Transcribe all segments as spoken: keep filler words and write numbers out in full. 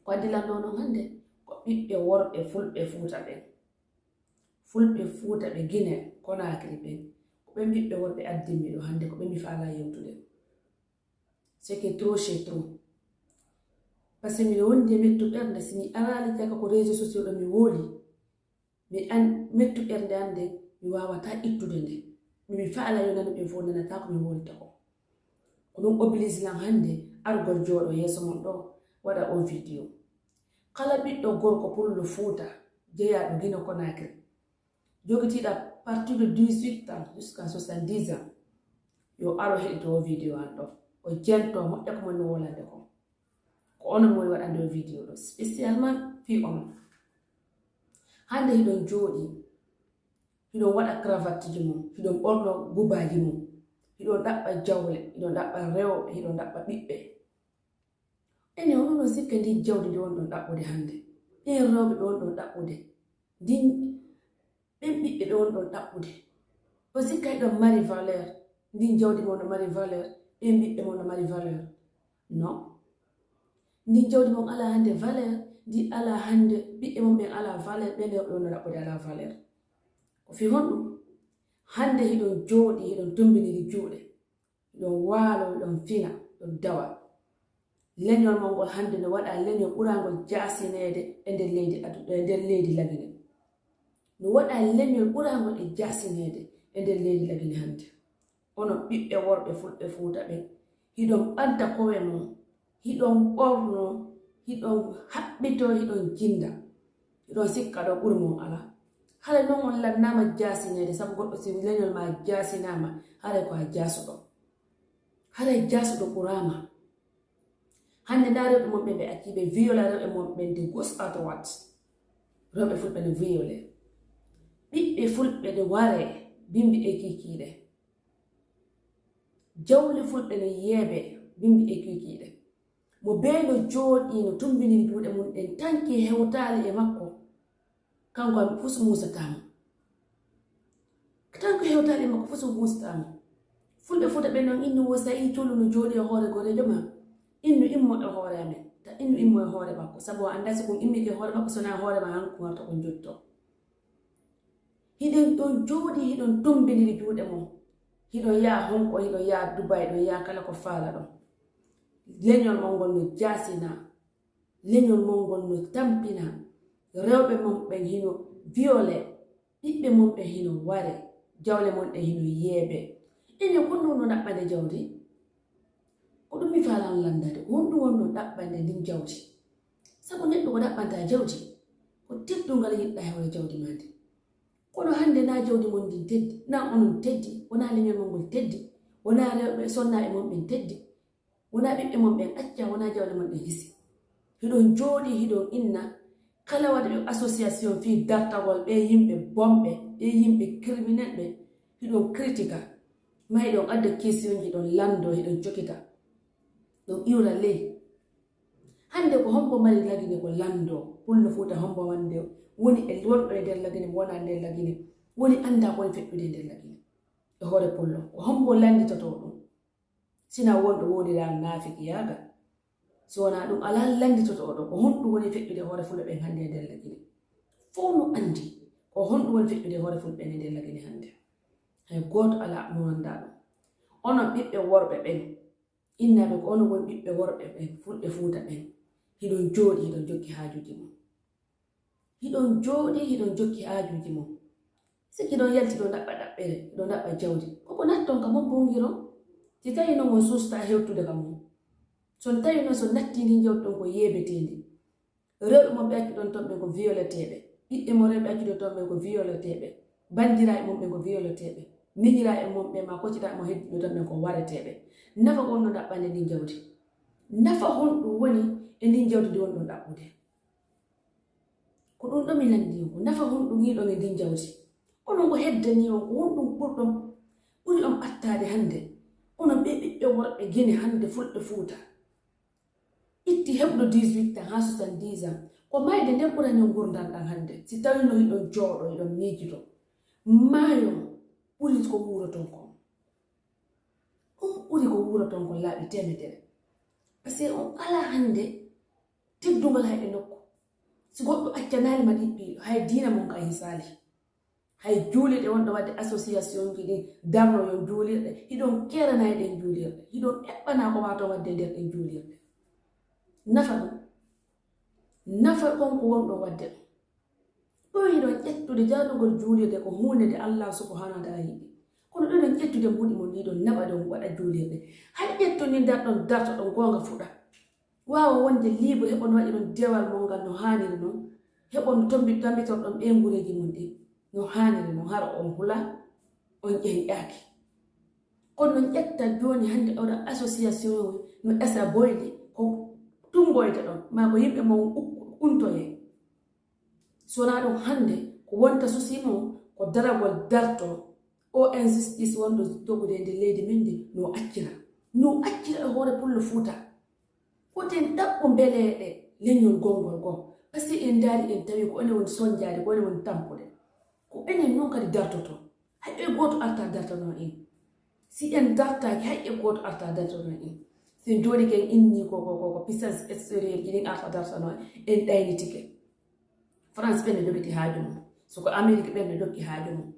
Ko addi lan ɗoo non hannde? Ko ɓiɓɓe worɓe fulɓe Fuuta ɓen. Fulɓe Fuuta ɓe Gine Konaakiri ɓen. Ko ɓen ɓiɓɓe worɓe addimmi ɗoo hannde, ko ɓen mi faalaa yewtude. C'est que trop, c'est trop. Parce que miɗo wondi e mettu ɓernde, si mi araali caka ko réseaux sociaux ɗo mi wooli. Mi an mettu ɓernde an nden, mi waawataa ittude nde. Mi, mi faala yo nanu ɓen fof nanata ko mi wolta ko. Ko ɗum oblige lan hannde argol jooɗo yeeso mon ɗo, waɗa o vidéo. Kala ɓiɗɗo gorko pullo Fuuta, jeyaaɗo Gine Konaakiri, jogitiiɗo à partir de dix-huit ans jusqu'à soixante-dix ans, yo aro heɗito o vidéo an ɗo. O jento, moƴƴa ko mon no wolande ko. Ko onon woni waɗande o vidéo ɗo, spécialement fii onon. Hannde hiɗon jooɗii, hiɗon waɗa cravatteji mon, hiɗon ɓorno bubaaji mon, hiɗon ɗaɓɓa jawle, hiɗon ɗaɓɓa rewɓe, hiɗon ɗaɓɓa ɓiɓɓe. Enen, onon on sikka ndin jawdi ndi wonɗon ɗaɓɓude hannde? Ɓen rewɓe ɓe wonɗon ɗaɓɓude? Ndin, ɓen ɓiɓɓe ɓe wonɗon ɗaɓɓude? On sikka hiɗon mari valeur? Ndin jawdi mon no mari valeur? Ɓen ɓiɓɓe mon no mari valeur? Non. Ndin jawdi mon alaa hannde valeur, ndi alaa hannde, ɓiɓɓe mon ɓen alaa valeur, ɓen rewɓe wonno ɗaɓɓude alaa valeur. Ko fii honɗum? Hannde hiɗon jooɗii, hiɗon tumbiniri juuɗe, hiɗon waalo, hiɗon fina, hiɗon dawa. Leñol mon ngol hannde no waɗa leñol ɓurangol jaasineede e nder leydi adu-, e nder leydi Lagine. No waɗa leñol ɓurangol e jaasineede e nder leydi Lagine hannde. Onon ɓiɓɓe worɓe fulɓe Fuuta ɓen, hiɗon ɓanta kowe mon, hiɗon ɓorno, hiɗon haɓɓito, hiɗon jinda, hiɗon sikka ɗo ɓuri mon alaa. Haray non on lannaama jaasineede, sabu goɗɗo si leñol maa jaasinaama, haray ko a jaasuɗo. Haray jaasuɗo ɓuraama. Hannde ndaa rewɓe mon ɓen ɓe accii ɓe viola rewɓe mon ɓen de gauche à droite. Rewɓe fulɓe no violé. Ɓiɓɓe fulɓe no waree, bimbi e kiikiiɗe. Jawle fulɓe no yeebee, bimbi e kiikiiɗe. Mo bee no jooɗii, no tumbiniri juuɗe mum ɗen, tanki hewtaali e makko. Kanko am fus muusataa mo. Tanki hewtaali e makko fus muusataa mo. Fulɓe Fuuta ɓen non, innu wo sa'i colu no jooɗii e hoore goreejo maa. Innu immo e hoore amen. Ta innu immo e hoore makko. Sabu o anndaa si kun immike e hoore makko, so naa hoore maa han kun warta kun jottoo. Hiɗen ɗon jooɗii, hiɗon tumbiniri juuɗe mon. Hiɗon yaha Honko, hiɗon yaha Dubai, hiɗon yaha kala ko faalaɗon. Leñol mon ngol no jaasinaa. Leñol mon ngol no tampinaa. Rewɓe mon ɓen hino violé. Ɓiɓɓe mon ɓen hino waree. Jawle mon ɗen hino yeebee. Enen, ko honɗun wonno ɗaɓɓande jawdi? Ko ɗun mi faalaa on lanndande. Ko honɗun wonno ɗaɓɓande ndin jawdi? Sabu neɗɗo ko ɗaɓɓanta jawdi, ko teddungal yiɗɗaa e hoore jawdi maa ndin. Kono hannde naa jawdi mon ndin teddi, naa onon teddi, wonaa leñol mon ngol teddi, wonaa rewɓe sonnaaɓe mon ɓen teddi, wonaa ɓiɓɓe mon ɓen accaa, wonaa jawle mon ɗen hisi. Hiɗon jooɗii, hiɗon inna, kala waɗuɓe association fii dartagol ɓee yimɓe bonɓe, ɓee yimɓe criminel ɓe, hiɗon critika, maa hiɗon adda questionji, hiɗon lanndoo, hiɗon cokita, ɗon iwra ley. Hannde ko hombo mari Lagine ko lanndoo, pullo Fuuta hombo wonde woni e wonɗo e nder Lagine, mo wonaa nder Lagine, woni anndaa ko woni feƴƴude e nder Lagine. E hoore pullo, ko hombo lannditotoo ɗum? Sinaa wonɗo wowliraa naafikiyaagal. Si wonaa ɗum, alaa lannditotoo ɗo. Ko honɗum woni feƴƴude e hoore fulɓe ɓen hannde e nder Lagine? Fow no anndi ko honɗum woni feƴƴude e hoore fulɓe ɓen e nder Lagine hannde. Hay gooto alaa mo anndaa ɗum. Onon ɓiɓɓe worɓe ɓen, innaaɓe, ko onon woni ɓiɓɓe worɓe ɓen, fulɓe Fuuta ɓen. Hiɗon jooɗii, hiɗon jokki haajuuji mon. Hiɗon jooɗii, hiɗon jokki haajuuji mon. Si hiɗon yalti, hiɗon ɗaɓɓa ɗaɓɓere, hiɗon ɗaɓɓa jawdi. Ko ko natton ka mon bongiron? Si tawii non on suustaa hewtude ka mon. So tawii non so nattii ndin jawdi ɗon ko yeebeteendi. Rewɓe mon ɓe accuɗon ton ɓen ko violeteeɓe. Ɓiɓɓe mon rewɓe accuɗon ton ɓen ko violeteeɓe. Banndiraaɓe mon ɓen ko violeteeɓe. Miñiraaɓe mon ɓen maa kociraaɓe mon heddiiɓe ton ɓen ko wareteeɓe. Nafa ko wonno ɗaɓɓande ndin jawdi? Nafa honɗum woni e ndin jawdi ndi wonɗon ɗaɓɓude? Ko ɗum ɗo mi lanndii on, ko nafa honɗum yiɗon e ndin jawdi? Onon ko heddanii on, ko honɗum ɓurɗon, ɓuri on ɓattaade hannde? Onon ɓee ɓiɓɓe worɓe Gine hannde, fulɓe Fuuta, itti heɓuɗo dix-huit ans haa soixante-dix ans, ko mayde nden ɓurani on ngurndan ɗan hannde, si tawii no hiɗon jooɗoo, hiɗon miijitoo. Maayo ɓuri ko wuuroton kon. Ɗum ɓuri ko wuuroton kon laabi teemedere. Parce que on alaa hannde teddungal hay e nokku. Si goɗɗo accanaali ma ɗiɗɗiiɗo, hay diina mon ka hisaali. Hay juulirɗe wonɗo waɗde association ji ɗin, darnoyon juulirɗe, hiɗon keerana e ɗen juulirɗe, hiɗon eɓɓana ko waaton waɗde e nder ɗen juulirɗe. Nafa ɗum, nafa kon ko wonɗon waɗde ɗum. Ɗum hiɗon ƴettude darnugol juulirde ko huunde nde Allah subhanahu wa ta'ala yiɗi. Kono ɗum hiɗon ƴettude mbuuɗi mon ɗiɗon naɓa ɗon waɗa juulirɗe. Hay ƴettu ni ndarɗon dartoɗon goonga fuɗa. Waawa wonde libre heɓon waɗi ɗon dewal mon ngal no haaniri non. Heɓon tombi tambitorɗon ɓeynguureeji mon ɗin no haaniri non. Hara on hula, on ƴenƴaaki. Kono non ƴetta jooni hannde oɗo association no esa boyde ko tumboyde ɗon. Maa ko yimɓe mon ukku-, untoyee. Si wonaa ɗum hannde, ko wonta susi mon, ko daragol darto, o injustice wonɗo dogude e nder leydi men ndi, no accira. No accira e hoore Pullo Fuuta. Foten ɗaɓɓu mbeleeɗe leñol gonngol goo. Par ce que en ndaari, en tawi ko enen woni sonjaade, ko enen woni tampude. Ko enen non kadi dartoto. Hay ɓe gooto arta dartano en. Si en dartaaki, hay ɓe gooto arta dartano en. Si en jooɗike en inni ko, ko, ko, ko puissance extérieure ji ɗin arta dartano en, en ɗaynitike. France ɓen no jogiti haaju mum. So ko Amérique ɓen no jokki haaju mum.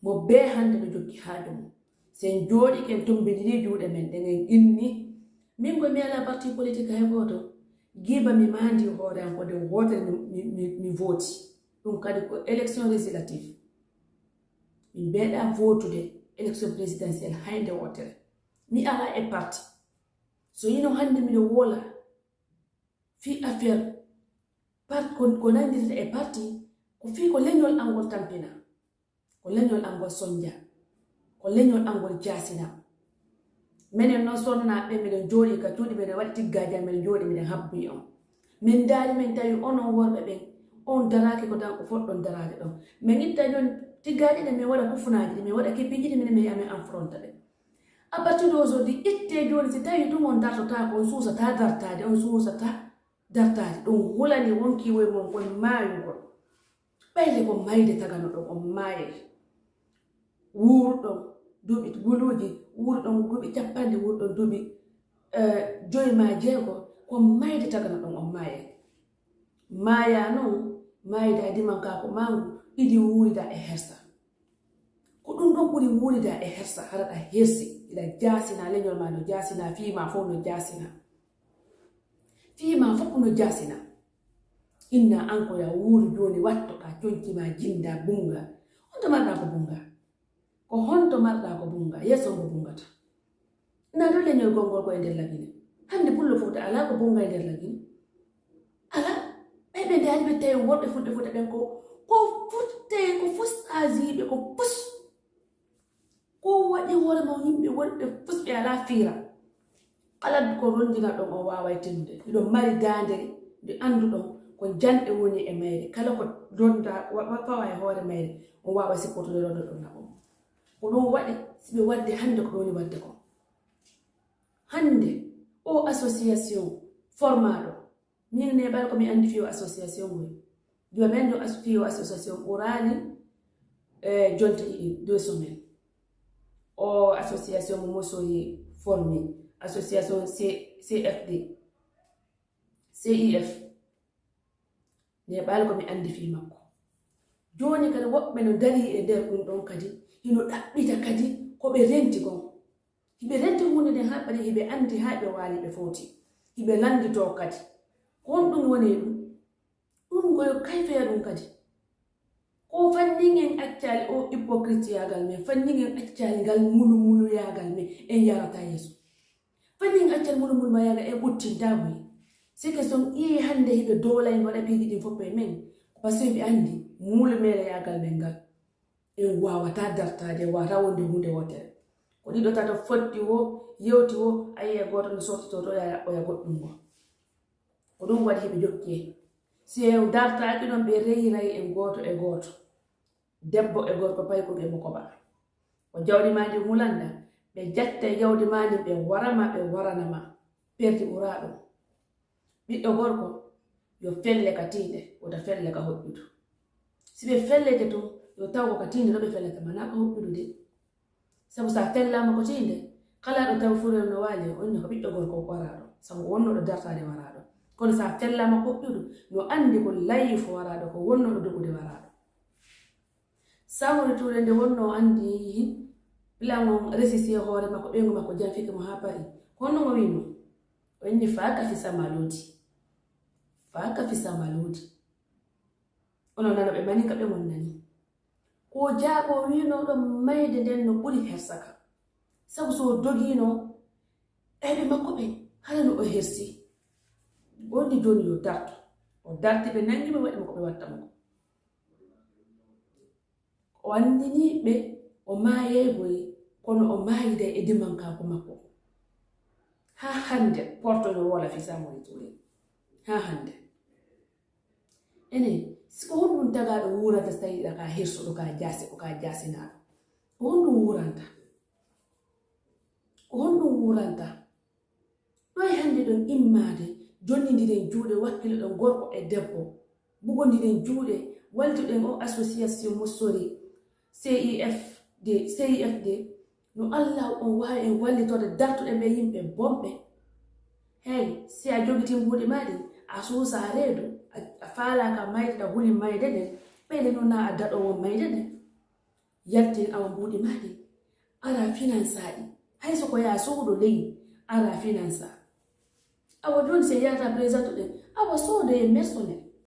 Mo bee hannde no jokki haaju mum. Si en jooɗike en tombindirii juuɗe men ɗen en inni, min ko mi alaa parti politique hay gooto. Giba mi maandi hoore am ko nde wootere mi, mi, mi, mi vooti. Ɗum kadi ko élection législative. Min mbeeɗa vootude élection présidentielle hay nde wootere. Mi alaa e parti. So hino hannde miɗo woola fii affaire par-, ko, ko nannditata e parti, ko fii ko leñol angol tampina, ko leñol angol sonja, ko leñol angol jaasina. Menen non sonnaaɓe, miɗen jooɗii ka cuuɗi, miɗen waɗi tiggaaji amen, miɗen jooɗii, miɗen habbii on. Min ndaari, min tawi onon worɓe ɓen, on daraaki ko tan ko fotɗon daraade ɗon. Min itta jooni tiggaaji ɗin, min waɗa kufunaaji ɗin, min waɗa kebbiiji ɗin, minen min yaha min affronta ɓe. À partir d'aujourd'hui, ittee jooni, si tawii ɗum on dartotaako, on suusataa dartaade, on suusataa dartaade. Ɗum hulani wonkii woy mon kon maayugol. Ɓayde ko mayde taganoɗon, on maayay. Wuuruɗon duuɓi guluuji, wuuruɗon duuɓi capanɗe, wuuruɗon duuɓi, eh, joy maa jeego, ko mayde taganoɗon, on maayay. Maayaa non, maayidaa dimankaaku maa ngu, idi wuuridaa e hersa. Ko ɗum ɗon ɓuri wuuridaa e hersa, hara ɗa hersi, iɗa jaasinaa, leñol maa no jaasinaa, fii maa fof no jaasinaa. Fii maa fof no jaasinaa. Inna an ko ya wuuru jooni, wattoɗaa conci maa, jindaa, bunngaa. Honto marɗaa ko bunngaa? Ko honto marɗaa ko bunngaa? Yeeso ngo bunngata. Naa ɗo leñol gonngol ko e nder Lagine. Hannde Pullo Fuuta alaa ko bunngaa e nder Lagine. Alaa. Ɓay ɓe ndaari ɓe tawi worɓe Fulɓe Fuuta ɓen ko, ko futte, ko fus aasiiɓe, ko fus. Ko waɗi hoore mon yimɓe wonɓe fus ɓe alaa fiira. Kala ko ronndinaɗon on waaway tenude. Miɗon mari daande nde annduɗon ko janɗe woni e mayre. Kala ko ronnda wa-, wa-, fawa e hoore mayre, on waaway sipportude ronndo ɗon naɓo. Ko ɗum waɗi si ɓe waɗde hannde ko ɓe woni waɗde kon. Hannde, oo association formaaɗo, min neeɓal ko mi anndi fii oo association ngol. Jooni men no as-, fii oo association ɓuraali, eh, jonte ɗiɗi, deux semaines. Oo association mo mosoyi formé, association C-, C F D, C I F. Neeɓal ko mi anndi fii makko. Jooni kadi woɓɓe no darii e nder ɗum ɗon kadi, hino ɗaɓɓita kadi ko ɓe renti kon. Hiɓe renti huunde nden haa ɓaɗi, hiɓe anndi haa ɓe waali ɓe fowti. Hiɓe lannditoo kadi. Ko honɗum woni e ɗum? Ɗum ko yo kayfeya ɗum kadi. Ko fannin en accaali o hypocrite yaagal men, fannin en accaali ngal mulumuluyaagal men, en yaarataa yeeso. Fannin en accaali mulumuluyaagal, en ɓuttintaa buy. Sike son ƴi'i hannde hiɓe doolay waɗa piiji ɗin fof e men, ko parce que hiɓe anndi mulumuyaagal men ngal. En waawataa dartaade, en waawataa wonde huunde wootere. Ko ɗiɗo tato fotti wo, yewti wo, a yi'a gooto no sortitoo to, ya ɗaɓɓoya goɗɗum ngo. Ko ɗum waɗi hiɓe jokki en. Si en dartaaki non, ɓe reyiray en gooto e gooto. Debbo e gorko, paykun e mo koɓa. Ko jawdi maa ndi hulanda, ɓe jattay jawdi maa ndin, ɓe wara ma, ɓe warana ma. Perdi ɓuraa ɗum. Ɓiɗɗo gorko, yo felle ka tiinde, wota felle ka hoƴƴudu. Si ɓe fellete tun, yo taw ko ka tiinde ɗo ɓe fellata, ma naa ka hoƴƴudu de. Sabu si a fellaama ko tiinde, kala ɗo tawi furere no waali, on ne ko ɓiɗɗo gorko waraaɗo, sabu o wonno ɗo dartaade waraaɗo. Kono sa fellaama hoƴƴudu, no anndi ko layi fo waraaɗo, ko wonnooɗo dogude waraaɗo. Samori Touré nde wonnoo anndi plan on resisiyee hoore makko, ɓeyngu makko janfike mo haa Paris. Ko honno mo wi'no? O inni, "Faa ka fisa ma looti. Faa ka fisa ma looti." Onon nana ɓe mani ka ɓe mon nani. Ko jaagoo wi'noo ɗon mayde nden no ɓuri hersa ka. Sabu so o dogiino, ayɓe makko ɓen, hara no o hersi. O inni jooni yo dartu. O darti, ɓe nangi mo, waɗi mo ko ɓe watta mo ko. O anndinii ɓe o maayay boy, kono o maayiday e dimankaaku makko. Haa hannde, porto no woola fii Samori Touré. Haa hannde. Enen, si ko honɗun tagaaɗo wuurata so tawi ɗa ka hirsuɗo, ka jaasi, ko ka jaasinaaɗo? Ko honɗun wuuranta? Ko honɗun wuuranta? Ɗoy hannde ɗon immaade, jonnindiren juuɗe, wakkiloɗen gorko e debbo, bugondiren juuɗe, wallidoɗen on association mo sori, C I F D, C I F D, no Allaahu on waawi en wallitorde, dartuɗen ɓe yimɓe bonɓe. Hey, si a jogitii mbuuɗi maa ɗin, a suusaa reedu, a, a faalaaka mayde, ɗa huli mayde nden, ɓeyde non naa a daɗoowo mayde nden. Yaltin awa mbuuɗi maa ɗin, ara finansaa ɗi. Hay so ko yaa suuɗo ley, ara finansaa. Awa jooni si en yahataa président ɗen, awa soodoyen mercenaire.